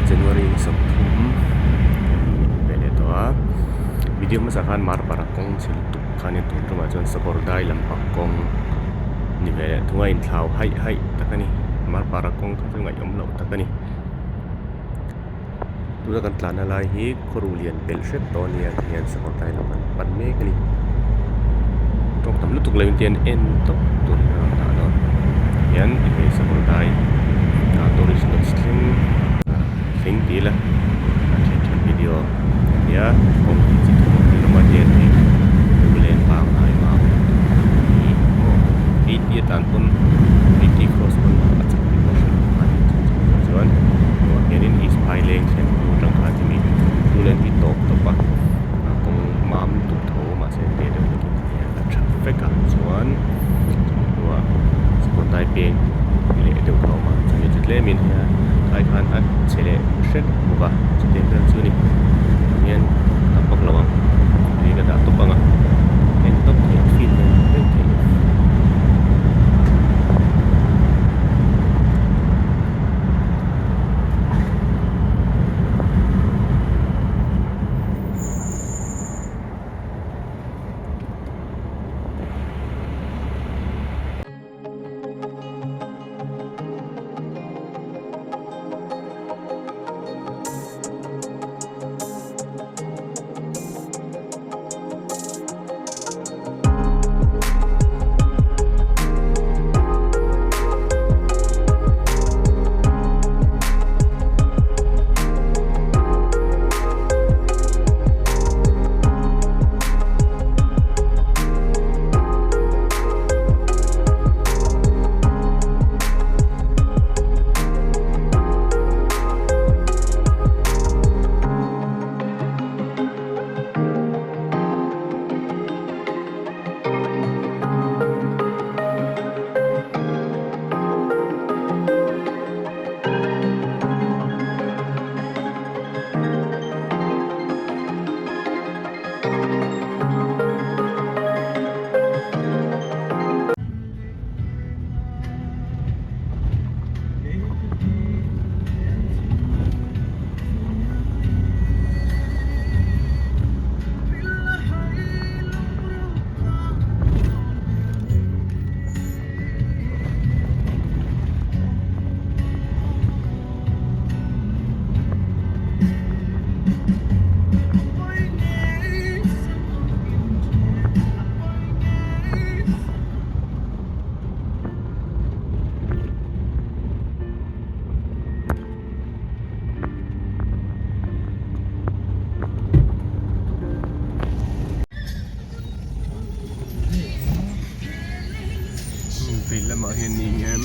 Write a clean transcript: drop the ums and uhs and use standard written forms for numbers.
January ni 30 ve leh tawh a video hmasa khan Marpara kawng chhe lutuk khanin tun tumah chuan Sakawrdai lampang kawng ni ve leh thung a inthlau haih haih tak a ni Marpara kawng kha chu ngaihawm loh tak a ni tuna kan tlanna lai hi khawruh lian belh hrep tawh a ni a tihian Sakawrdai lam an pan mek a ni tawng tam lutuk lo in tihian en tawp tur hi a rawn dah dawn hian hei Sakawrdai ah tourist lodge thleng thleng ti ila a then then video a nia kawng tih chi thum an awm a hian hei lunglen pangngai mau hi maw eighty a tan pawn eighty cross pawn a chak bik a hre lo a ni chu chu chuan tunah hianin east phaileng thlen hnu atang khan chumi lunglen hi tawp tawp a kawng mam lutuk tho mahse te deuh hlek in hian a tha vek a chuan chumi hnuah sakawrdai peng leh deuh kha a awm a chumi chu tlemin ai khan a chhe leh hret bawk a chutiang vel chu a ni hian tam vak lo ang tui ka dah tawp ang a en tawp theih fin vel vek theih. Vei lamah hian ni em.